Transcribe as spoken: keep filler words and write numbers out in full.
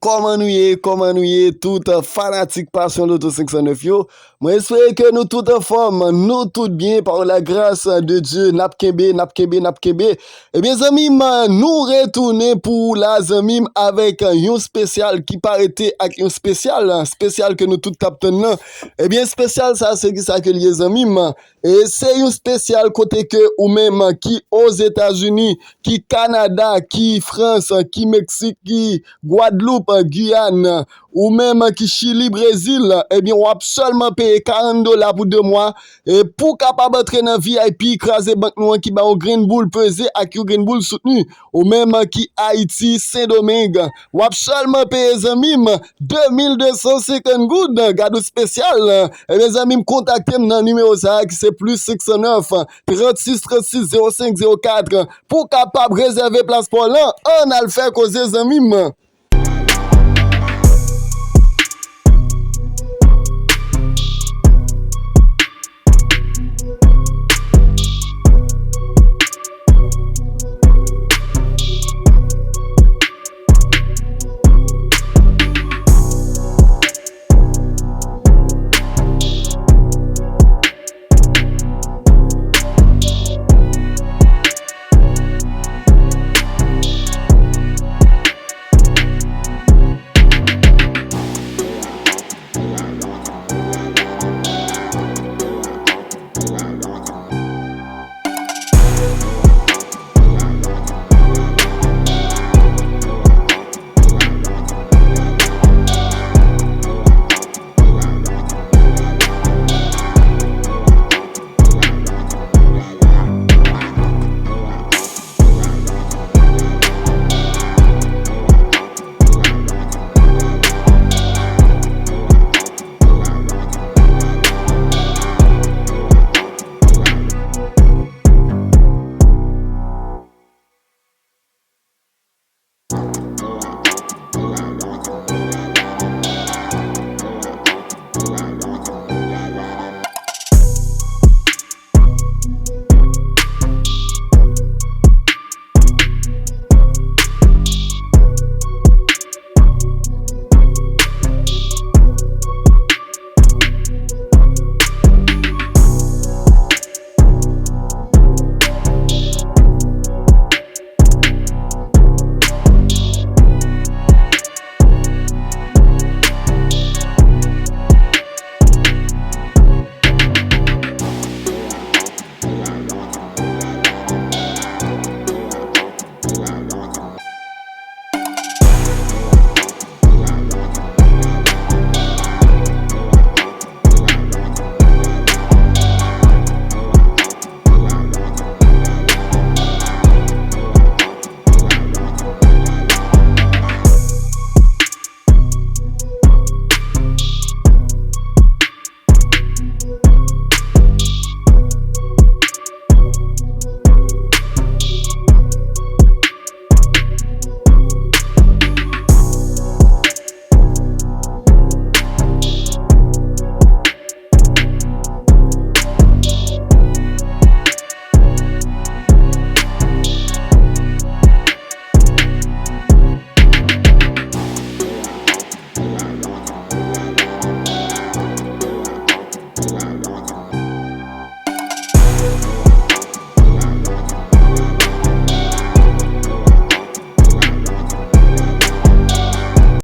Kòman nou ye? Kòman nou ye? Tout fanatik Passion Lotto senk san nèf yo. Mwen espere ke nou tout anfòm, nou tout byen, par la grâce de Dieu, n ap kenbe, n ap kenbe, n ap kenbe. Ebyen, zanmi m, nou retounen pou ou la, zanmi m, avèk yon spesyal ki pa rete ak yon spesyal, spesyal ke nou tout t ap tann nan. Ebyen, spesyal sa, se ki sa ke l ye, zanmi m? E se yon spesyal kote ke ou menm ki Ozetazini, ki Kanada, ki Frans, ki Meksik, ki Gwadloup, Giyàn, ou menm ki Chili, Brezil, ebyen, w ap sèlman peye karant dola pou de mwa. E pou w kapab antre nan V I P, kraze bank nou an ki ba w grenn boul peze ak yon grenn boul soutni. Ou menm ki Ayiti, Sendomeng, w ap sèlman peye, zanmi m, de mil de san senkant goud. Gad yon spesyal. Ebyen, zanmi m, kontakte m nan nimewo sa a ki se plis senk san nèf, trant sis, trant sis, zewo senk, zewo kat, pou w kapab rezève plas pa w lan. Ann al fè koze, zanmi m.